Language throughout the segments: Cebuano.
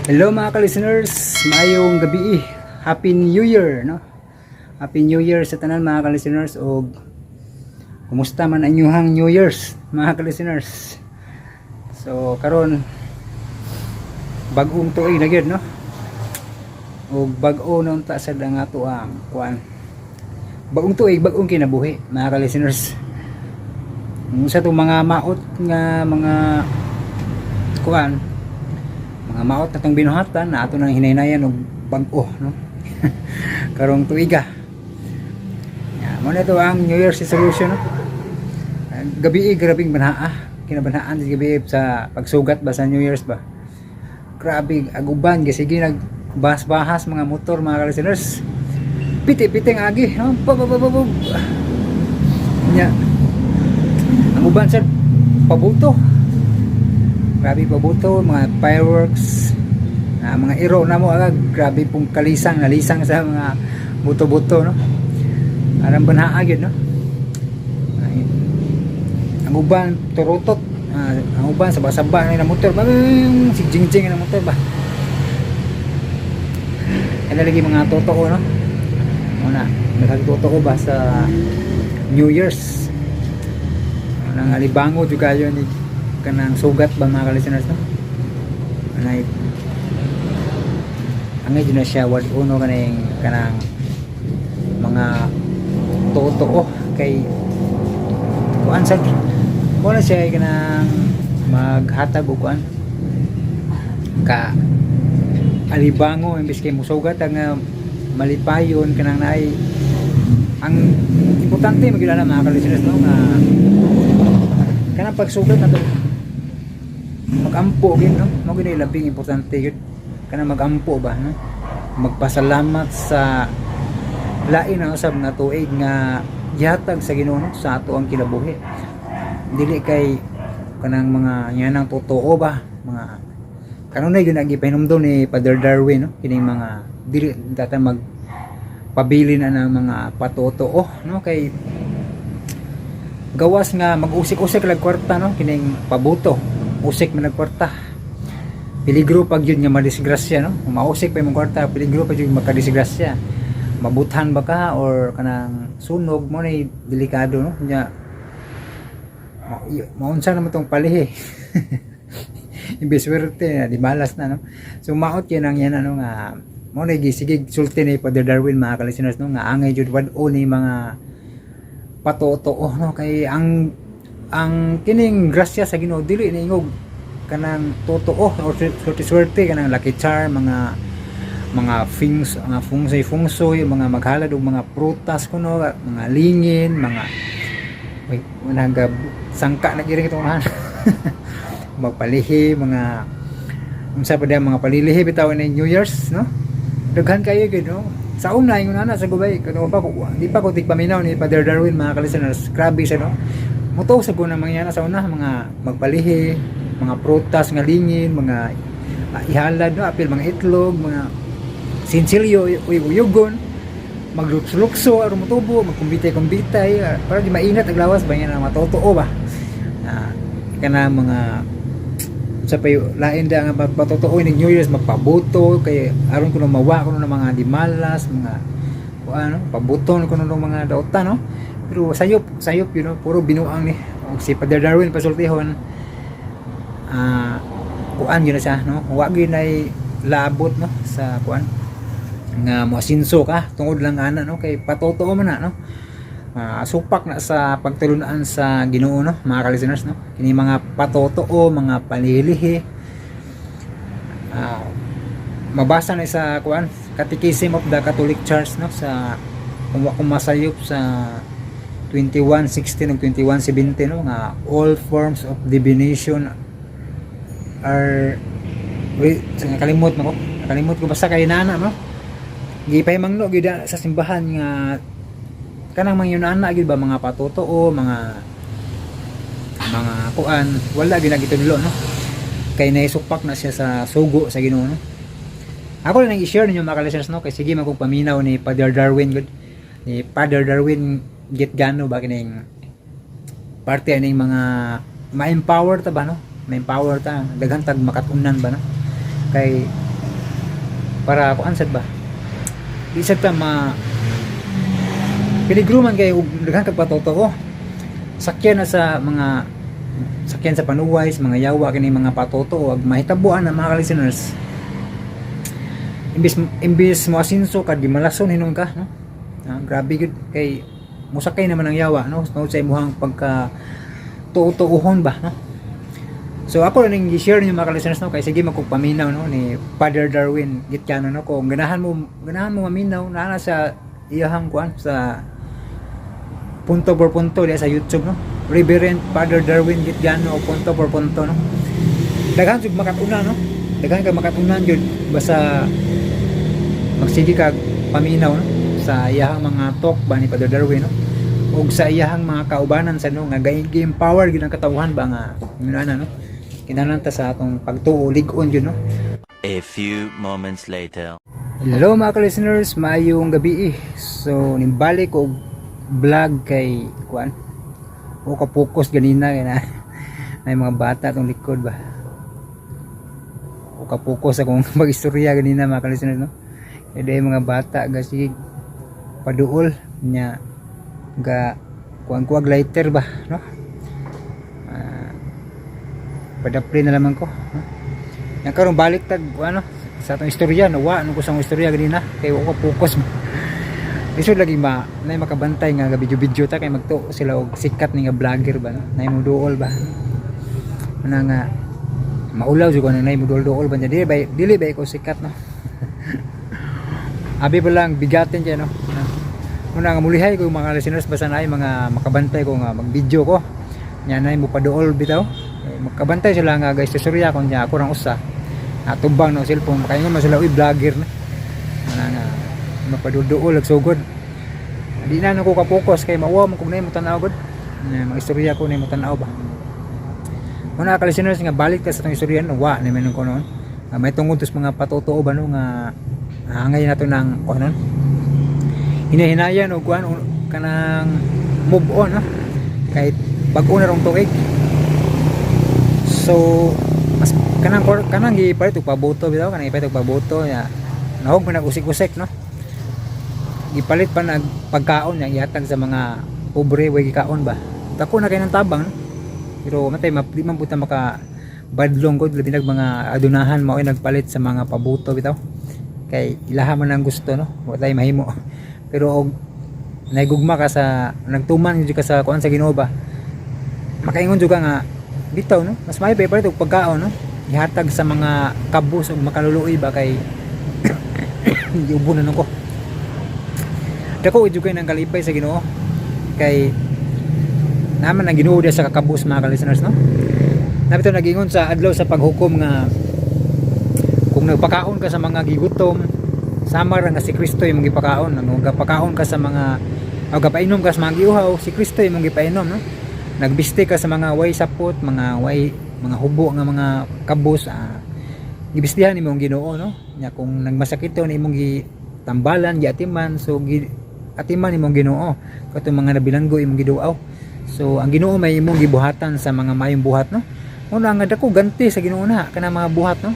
Hello, mga ka-listeners, maayong gabi. Happy New Year, no? Happy New Year sa tanan, mga ka-listeners, og kumusta man ang inyong New Year's, mga ka-listeners? So karon bag-ong tuig na gyud, no? Og bag-o na unta sad ang ato ang kuan. Bag-ong tuig, bag-ong kinabuhi, mga ka-listeners. Sa itong mga maot nga mga kuan, mga maot na itong binuhatan na ato nang hinaynayan og bag-o, no, karong tuiga. Ya, mao na ito ang New Year's resolution, no. Gabi, grabing banhaa, kinabanhaan sa gabi sa pagsugat ba sa New Year's ba. Grabe aguban, sige nag bahas-bahas mga motor, mga listeners, piti-piti ang agi, no? Pa, pa, pa, pa, pa. Nya ang uban sad pabuto, grabe pabuto, mga fireworks, mga iro na mo agad, grabe pong kalisang, nalisang sa mga buto-buto, no. Arang banhaa gyud, no. Ay, ang uban turutot, ang uban saba-saba na motor ba, si jing-jing na motor ba. Kaya lagi mga totoo, no, muna nagtotoo ba sa New Year's nang alibango jud kayo ni kanang sugat ba, mga ka-listeners, no. Anay angay jud na siya wad uno kaning kanang mga totoo kay kuan sad mo na siya kanang maghatag og kuan ka alibango imbes kay musugat ang malipayon kanang naay. Ang importante magyud na, mga ka-listeners, no, nga kanang pagsugat na to magampo gyud, no. Mao gyud labing importante gyud kanang magampo ba, no, magpasalamat sa lain na usab nga tuig nga gihatag sa Ginoo, no, sa ato ang kinabuhi. Dili kay kanang mga yanang totoo ba, mga kanunay gyud ang gipahinumdom ni Father Darwin, no, kining mga dili data mag pabili na ng mga patotoo, no, kay gawas nga mag-usik-usik lag kwarta, no. Kining pabuto, usik man lag kwarta, peligro pag yun nga madisgrasya, no. Kung mausik pa imong kwarta, peligro pa yun makadisgrasya, mabuthan ba ka or kanang sunog mo na, delikado, no. Nya maunsa naman tong palihi imbes swerte na di malas na, no. So maot yun ang yan, ano nga mo na sige sulti ni Father Darwin, mga ka-listeners, no, nga angay jud wad-o ni mga patotoo, no, kay ang kining grasya sa Ginoo dili ni ingog kanang totoo or swerte swerte, kanang lucky charm, mga things, mga fungsoy fungsoy, mga maghalad og mga prutas kuno, mga lingin, mga wait, naga sangka na giring itong unahan, magpalihi, mga unsa pa diya, mga palilihi bitaw ni New Year's, no. Daghan kayo gyud, no. Sa una ingon ana sa gubay kuno pa ko, di pa ko tigpaminaw ni Father Darwin, mga ka-listeners, grabe siya, no. Mutuo sa ko ng mga yana sa una, mga magpalihi, mga prutas nga lingin, mga ihalad, no, apil mga itlog, mga sinsilyo, uyugon, maglukso-lukso aron motubo, magkumbitay-kumbitay, para di mainat ang lawas ba yan, ang matotoo ba kana mga sa payo lain da nga patotoo ning New Year's, magpabuto kay aron kuno mawa kuno ng mga dimalas, mga ano, pabuton kuno ng mga dautan, no. Pero sayop sayop yun, puro binuang ni. Og si Father Darwin pasultihon, kuan yun na siya, no, wa gyud nay labot, no, sa kuan nga moasinso ka tungod lang ana, no, kay patotoo man na, no. Supak na sa pagtulunan sa Ginoo, no, mga ka-listeners, no, kini mga patotoo, mga palilihi, mabasa na sa kuan, Catechism of the Catholic Church, no, sa kung wa ko masayop sa 2116 ug 2170, no, nga all forms of divination are, wait, nakalimot mo ko, nakalimot ko, basta kay nana, no, gipahimangno gyud sa simbahan nga kanang mga yun gyud ba, mga patotoo, mga kuan, wala gyud nagitudlo, no, kay naisupak na siya sa sugo sa Ginoo, no. Ako lang i-share ninyo, mga listeners, no, kay sige man kong paminaw ni Father Darwin gud, ni Father Darwin Gitgano ba, kining parte aning mga ma-empower ta ba, no, ma-empower ta, daghan tag makatunan ba, no, kay Para kuan sad ba, di sad ta ma peligro man kay og daghan kag patotoo. Sakyan na sa mga sakyan sa panuway sa mga yawa kini mga patotoo, ag mahitabuan na, mga listeners, imbis imbis mo asinso ka, di malason hinon ka, no? Ah, grabe gud kay musakay naman ang yawa, no, no, sa imuhang pagka tuo-tuohon ba, no? So ako lang ning gi-share niyo, mga listeners, no, kay sige man kog paminaw, no, ni Father Darwin Gitcano, no. Kung ganahan mo maminaw, naa na sa iyahang kuan sa Punto por Punto diya sa YouTube, no, Reverend Father Darwin Gitgano o Punto por Punto, no. Daghan jud makatuna, no, daghan ka makatunan jud basta magsige kag paminaw, no, sa iyahang mga talk ba ni Father Darwin, no, ug sa iyahang mga kaubanan sa, no, nga gi-empower gyud ang katawhan ba nga ngano ana, no, kinahanglan ta sa atong pagtuo lig-on jud, no. A few moments later. Hello, mga ka-listeners, maayong gabi eh. So nimbalik ko og vlog kay kuan. O ka-focus ganina kay na na mga bata tong likod ba. O ka-focus akong mag-istorya ganina, mga ka-listeners, no. Kay dahil mga bata ga sige paduol nya ga kuan kuag lighter ba, no. Ah, padapli na lamang ko, no? Yang karon balik tag ano sa atong istorya, nawa nung ko sa akong istorya ganina kay wa ko focus. Lisod lagi ma nay makabantay nga video-video ta kay magtuo sila og sikat ni nga vlogger ba, no? Nay mo duol ba. Ana nga maulaw jud ko na nay mo duol-duol ba niya, dili ba ko sikat, no? Abi pa lang bigatin kay, no. Muna nga mulihay ko, mga listeners, basta naay mga makabantay ko nga mag-video ko nya nay mo paduol bitaw eh, makabantay sila nga guys istorya ko nya ako rang usa natubang no cellphone, makaingon man sila, "Uy, vlogger na." Ana nga mapaduduol ag sugod, di na ko ka-focus kay mauwa man kung nay mo tan-aw gud. Na mga istorya ko nay mo tan-aw ba. Muna ka listeners nga balik ta sa atong istorya, no, wa ni man ko noon. Ah, may tungod to sa mga patotoo ba, no, nga hangay nato ng kuan nun, hinahinayan og kuan kanang move on, no, kahit bag-o na rong tuig. So mas kanang kanang gipalit og paboto bitaw, kanang gipalit og paboto ya, nahog man nag-usik-usik, no, gipalit pa nag pagkaon niya, ihatag sa mga pobre way gikaon ba. Dako na kay ng tabang, no? Pero matay ma, di man puta maka badlong ko, labi nag mga adunahan mao ay nagpalit sa mga paboto bitaw kay ilaha man ang gusto, no, wa tay mahimo. Pero og naigugma ka sa nagtuman jud ka sa kuan sa Ginoo ba, makaingon jud ka nga bitaw, no, mas maayo pa ipalit og pagkaon, no, ihatag sa mga kabus ug makaluluoy ba kay giubo na ko. Dako jud kay nang kalipay sa Ginoo kay naman ang Ginoo diya sa kakabus, mga ka-listeners, no. Nabito nagingon sa adlaw sa paghukom nga kung nagpakaon ka sa mga gigutom, sama ra nga si Kristo imong gipakaon. Ang gapakaon ka sa mga o gapainom ka sa mga giuhaw, si Kristo imong gipainom, no. Nagbiste ka sa mga way sapot, mga way mga hubo nga mga kabus, gibistihan nimo ang Ginoo, no. Nya kung nagmasakit ni imong gitambalan, giatiman, so gi atiman nimo ang Ginoo. Katong mga nabilanggo imong giduaw, so ang Ginoo may imong gibuhatan sa mga maayong buhat, no. Muna nga dako ganti sa Ginoo na kana mga buhat, no.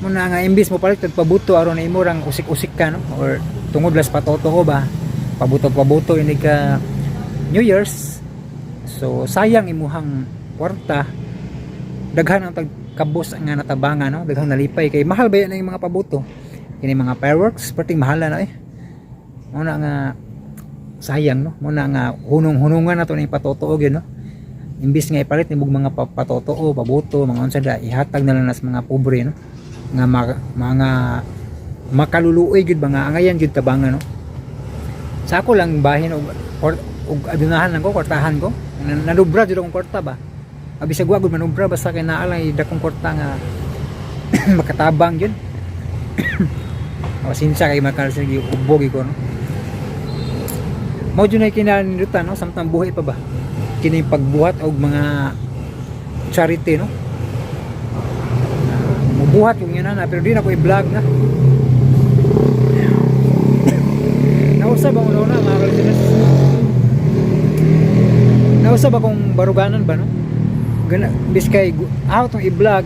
Muna nga imbis mo palit kag pabuto aron na imo rang usik-usik ka, no, or tungod las patotoo ba, pabuto pabuto ini ka New Year's, so sayang imuhang kwarta. Daghan ang tagkabos nga natabangan, no, daghang nalipay kay mahal ba yan ang mga pabuto kini, mga fireworks perting mahala na eh. Muna nga sayang, no. Muna nga hunong-hunungan na to ni patotoo gyud, no. Imbis nga ipalit nimog mga patotoo, pabuto, mga unsa da, ihatag na lang nas mga pobre, no, nga mga makaluluoy gyud ba nga angayan gyud tabangan, no. Sa ako lang bahin og or, og adunahan lang ko, kwartahan ko. Nanubra jud akong kwarta ba. Abisag wa gud manubra, basta kay naa lang dakong kwarta nga makatabang jud. Pasensya kay makal sige ubog ko, no. Mao jud na kinanindutan, no, samtang buhay pa ba kini pagbuhat og mga charity, no. Mubuhat kung yun na, pero di na ko i-vlog na. Nausab ang una mga kalistenes, nausab akong baruganan ba, no. Gana bis kay aw tong i-vlog,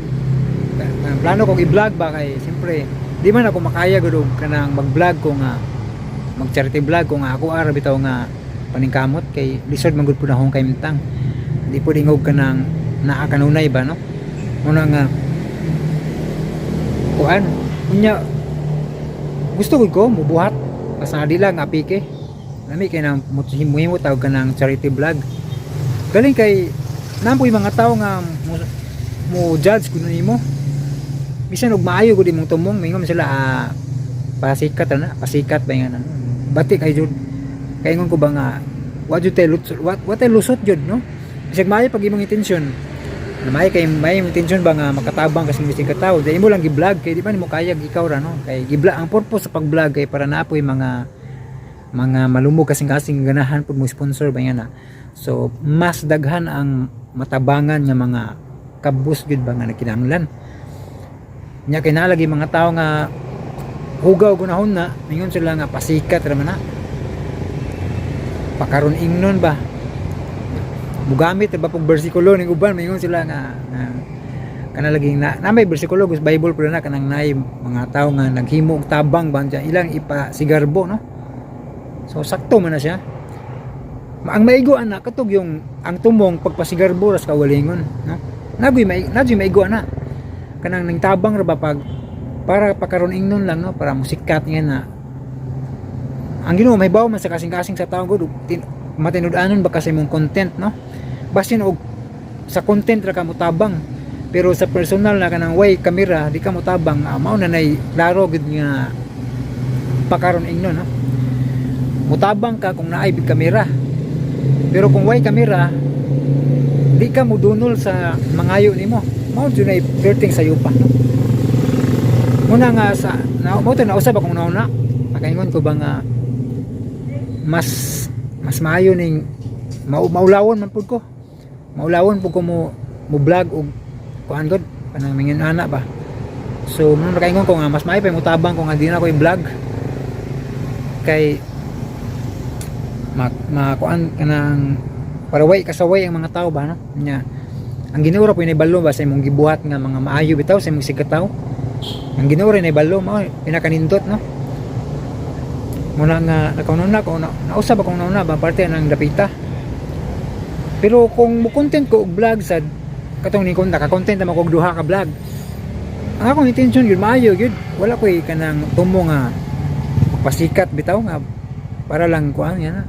plano kong i-vlog ba kay siyempre Di man ako makaya gud og kanang mag-vlog ko nga mag charity vlog ko nga ako ara bitaw nga paningkamot, kay lisod man gud pud akong kahimtang. Di pud ingog kanang naa kanunay ba, no? Muna nga kuan, unya gusto gud ko mubuhat basta di lang apike. Lami kay nang muhimo tawag kanang charity vlog. Galing kay nampoy mga tao nga mo judge kuno nimo bisan og maayo gud imong tumong. Mingon sila, "Ah, pasikat na, pasikat ba nga." Bati kay jud kay ingon ko ba nga wa jud tay lusot, wa tay lusot jud, no? Bisag maayo pag imong intensyon na maayo, kay may imong intensyon ba nga makatabang kasi bisag ka tawo, di imo lang gi-vlog kay di ba nimo kayag ikaw ra, no? Kay gi-vlog, ang purpose sa pag-vlog kay para naa poy mga malumog kasing-kasing ganahan pud mo sponsor ba nga na. So mas daghan ang matabangan nga mga kabus gud ba nga nagkinahanglan nya, kay naa lagi mga tao nga hugaw gunahon na mingon sila nga pasikat ra man na, pakaron ingnon ba, mugamit ra ba pug bersikulo ning uban. Mingon sila nga kana laging na may bersikulo sa Bible pero na kanang naay mga tao nga naghimo og tabang ba diyan ilang ipasigarbo, no? So sakto man na siya. Ang maigo ana katog yung ang tumong pagpasigarbo ra sa kawalingon, no? Nagoy maigo ana kanang ning tabang ra ba pag para pakaron ingnon lang, no? Para musikat nga na. Ang Ginoo may bawo man sa kasing-kasing sa tao gud, matinud-anon ba kasi mong content, no? Basin og sa content ra ka motabang, pero sa personal na kanang way kamera di ka motabang, mao na nay klaro gud nga pakaron ingnon, no? Mutabang ka kung naay big kamera, pero kung way kamera di ka mudunol sa mangayo nimo. Mao jud nay flirting sa yupa, no? Muna nga sa na mo to nausab akong nauna, pakaingon ko ba nga mas mas maayo ning maulawon man pud ko, maulawon pud ko mo mo vlog og kuan gud kanang mingin ana ba. So nung nakaingon ko nga mas maayo pa mutabang ko nga di na ko i-vlog kay ma, ma kuan kanang para way kasaway ang mga tao ba, no? Nya ang Ginoo ra po balo ba sa imong gibuhat nga mga maayo bitaw sa imong sigataw. Ang Ginoo ra balo, mao pinakanindot, no? Muna nga nakauna ko na, nausab akong nauna ba parte ng dapita. Pero kung mo content ko og vlog sad katong ni kung naka-content naman ko og duha ka vlog, ang akong intention yun maayo gyud. Wala ko'y kanang tumo nga magpasikat bitaw nga para lang kuan yan na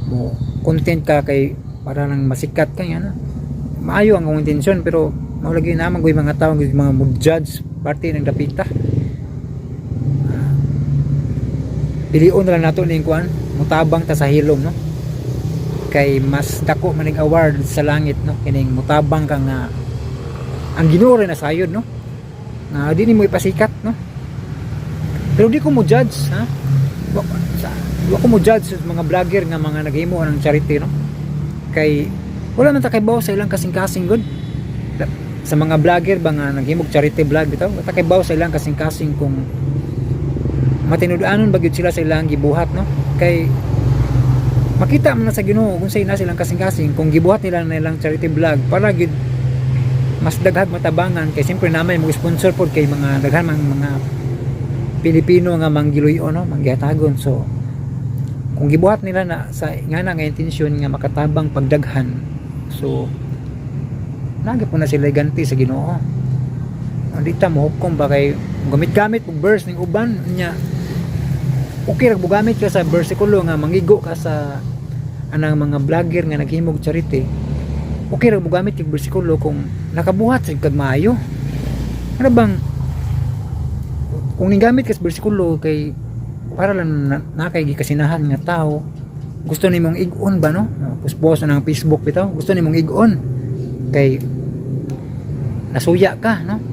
mo content ka kay para lang masikat ka yan na. Maayo ang akong intensyon, pero mao lagi naman ko'y mga tao mga mo judge parte ng dapita. Pilion na lang nato ning kuan, mutabang ta sa hilom, no? Kay mas dako maning award sa langit, no? Kining mutabang ka nga ang Ginoo ra na sayod, no? Nga di nimo ipasikat, no? Pero di ko mo judge, ha. Wa ko mo judge sa mga vlogger nga mga naghimo ng charity, no? Kay wala man ta kaybaw sa ilang kasing-kasing gud. Sa mga vlogger ba nga naghimog charity vlog bitaw, wa ta kaybaw sa ilang kasing-kasing kung matinud-anon ba gyud sila sa ilang gibuhat, no? Kay makita man na sa Ginoo kung sa na silang kasing-kasing, kung gibuhat nila na ilang charity vlog para gyud mas daghag matabangan, kay siyempre namay mo sponsor pod, kay mga daghan mang mga Pilipino nga manggiluyo, no? Manggihatagon. So kung gibuhat nila na sa nga na nga intensyon nga makatabang pagdaghan, so nagi po na sila ganti sa Ginoo. Ang di ta mo hukom ba, kay gamit-gamit og verse ning uban nya okay ra bugamit ka sa bersikulo nga mangigo ka sa anang mga vlogger nga naghimog charity. Okay ra bugamit kag bersikulo kung nakabuhat sa kag maayo. Ano bang kung ninggamit ka sa bersikulo kay para lang na kay gikasinahan nga tao, gusto nimong ig-on ba, no? Post na ng Facebook bitaw, gusto nimong ig-on kay nasuya ka, no?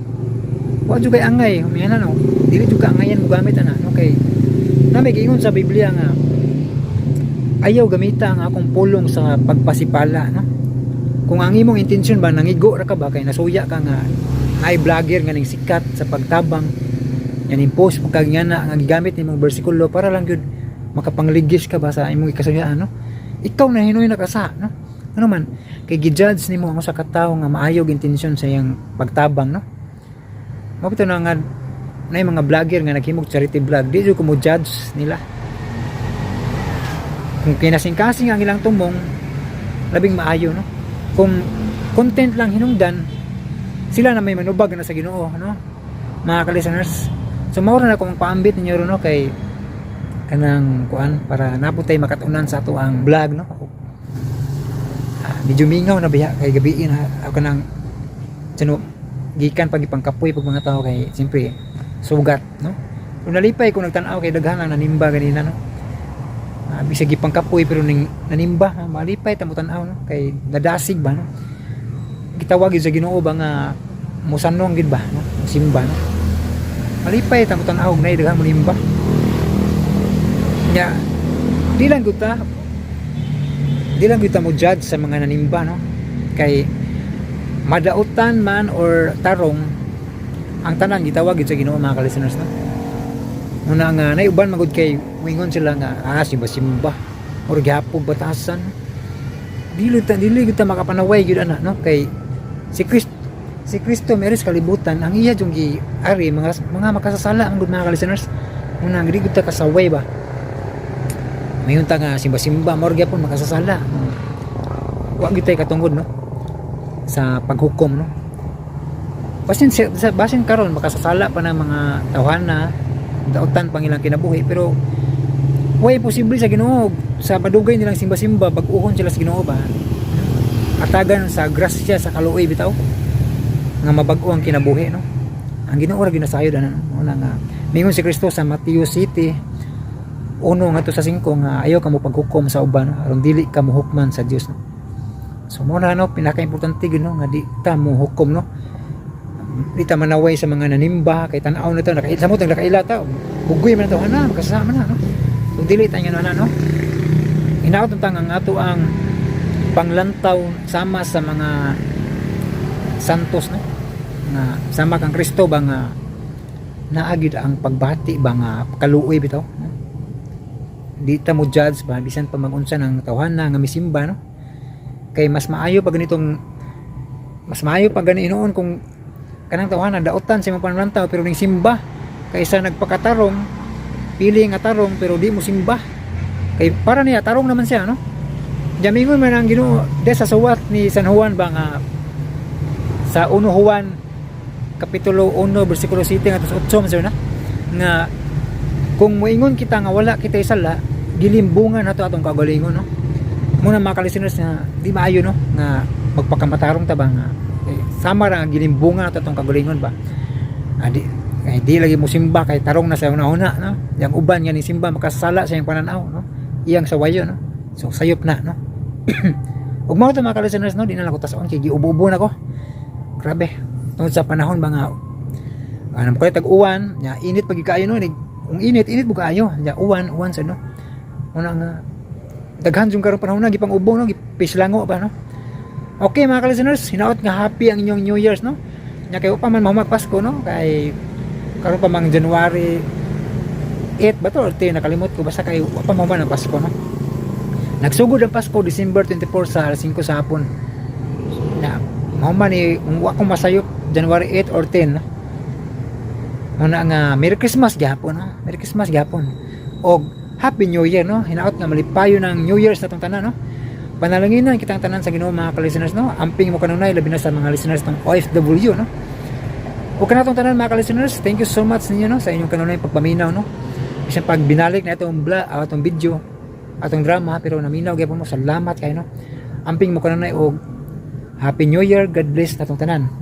Wa jud kay angay humiyana, no? Dili jud ka angayan mo gamit ana, no? Kay na may giingon sa Biblia nga ayaw gamita ang akong pulong sa pagpasipala, no? Kung ang imong intensyon ba nangigo ra ka ba kay nasuya ka nga naay vlogger nga ning sikat sa pagtabang yan, post mo kag nga na nga gigamit nimong bersikulo para lang gyud makapangligis ka ba sa imong ikasuyaan, no? Ikaw na hinuy nakasa, no? Ano man kay gi-judge nimo ang usa ka tawo nga maayog intensyon sa iyang pagtabang, no? Mao bitaw na nga Na mga vlogger nga naghimog charity vlog, di jud ko mo judge nila. Kung kinasing-kasing ang ilang tumong, labing maayo, no? Kung content lang hinungdan, sila na may manubag na sa Ginoo, no, mga ka-listeners? So mao ra na akong paambit ninyo ron, no, kay kanang kuan para naputay makatunan sa ato ang vlog, no? Ah, medyo mingaw na biya kay gabi na ako kanang sino gikan pag ipangkapoy pag mga tao kay siyempre sugat, no? Kung nalipay kung nagtan-aw kay daghan ang nanimba ganina, no? Ah, bisag gipangkapoy pero ning nanimba, ha, malipay ta mo tan-aw, no, kay nadasig ba, no? Gitawag yun sa Ginoo ba nga musanong gid ba, no, simba, no? Malipay ta mo tan-aw na daghan mo nimba nya. Di lang gud ta mo judge sa mga nanimba, no, kay madautan man or tarong, ang tanan gitawag gid sa Ginoo, mga ka-listeners, no? Una nga naiuban magud kay wingon sila nga ah, simba simba or gihapog batasan. Dili ta makapanaway gyud ana, no, kay si Kristo meron sa kalibutan, ang iya jung gi ari mga makasasala ang gud, mga ka-listeners. Una nga di gud ta kasaway ba, mayon ta nga simba-simba mao gyapon makasasala. Wa gyud tay katungod, no, sa paghukom, no? Basin karon makasasala pa ng mga tawhana, dautan pang ilang kinabuhi, pero way posible sa Ginoo sa padugay nilang simba-simba bag-uhon sila sa Ginoo ba, atagan sa grasya, sa kaluoy bitaw nga mabag-o ang kinabuhi, no? Ang Ginoo ra ginasayod ana, no? Una nga mingon si Kristo sa Mateo 7:1 ngadto sa 5 nga ayaw ka mo paghukom sa uban, no, aron dili ka mo hukman sa Dios, no? So mo na, no, pinaka-importante gyud, no, nga di ta mo hukom, no? Di ta manaway sa mga nanimba kay tan-aw na to nakaila sa mo nakaila ta, bugoy man to ana, makasama na, no? So dili ta nga na, no? Hinaot ta nga ang ato ang panglantaw sama sa mga santos, no, nga sama kang Kristo ba nga naa gyud ang pagbati ba nga kaluoy bitaw, no? Di ta mo judge ba bisan pa magunsa ng tawhana nga misimba, no, kay mas maayo pa gani noon kung kanang tawhana dautan sa imong panlantaw pero ning simba kaysa nagpakatarong, pili nga tarong pero di mo simba, kay para niya tarong naman siya, no? Jamingon man ang Ginoo de sa suwat ni San Juan ba nga sa 1 Juan kapitulo 1 bersikulo 7 ngadto sa 8 man sir na nga kung moingon kita nga wala kita sala, gilimbungan nato atong kaugalingon, no? Muna, mga ka-listeners, nga di maayo, no, nga magpakamatarong ta ba nga eh, sama ra nga gilimbungan nato atong kaugalingon ba. Ah, di kay di lagi mo simba kay tarong na sa una-una, no? Yang uban nga ni simba makasala sa iyang pananaw, no, iyang sawayo, no? So sayop na, no? Ug mao to, mga ka-listeners, no? Di na lang ko tas-on kay giubo-ubo na ko, grabe, tungod sa panahon ba nga ano ko, tag-uwan nya, init pag kaayo, no? Kung init, init mo kaayo nya, uwan uwan sa, no? Una nga daghan jung karon panahon na gipang ubo, no, gipislango ba, no? Okay, mga ka-listeners, hinaot nga happy ang inyong New Year's, no? Nya kay pa man mahumag Pasko, no, kay karon pa mang January 8 ba to or 10, nakalimot ko. Basta kay wa pa mahuman ang Pasko, no? Nagsugod ang Pasko December 24 sa alas 5 sa hapon na mahuman ni kung wa ko masayop January 8 or 10, no? Muna nga Merry Christmas gyapon, no? Merry Christmas gyapon og Happy New Year, no? Hinaot nga malipayo ng New Year's na tong tanan, no? Panalanginan kitang tanan sa Ginoo, mga ka-listeners, no? Amping mo kanunay, labi na sa mga listeners ng OFW, no? Ug kanatong tanan, mga ka-listeners, thank you so much ninyo, no, sa inyong kanunay pagpaminaw, no? Bisan pag binalik na itong vlog, atong video, atong drama, pero naminaw gyapon mo, salamat kayo, no? Amping mo kanunay og Happy New Year, God bless natong tanan.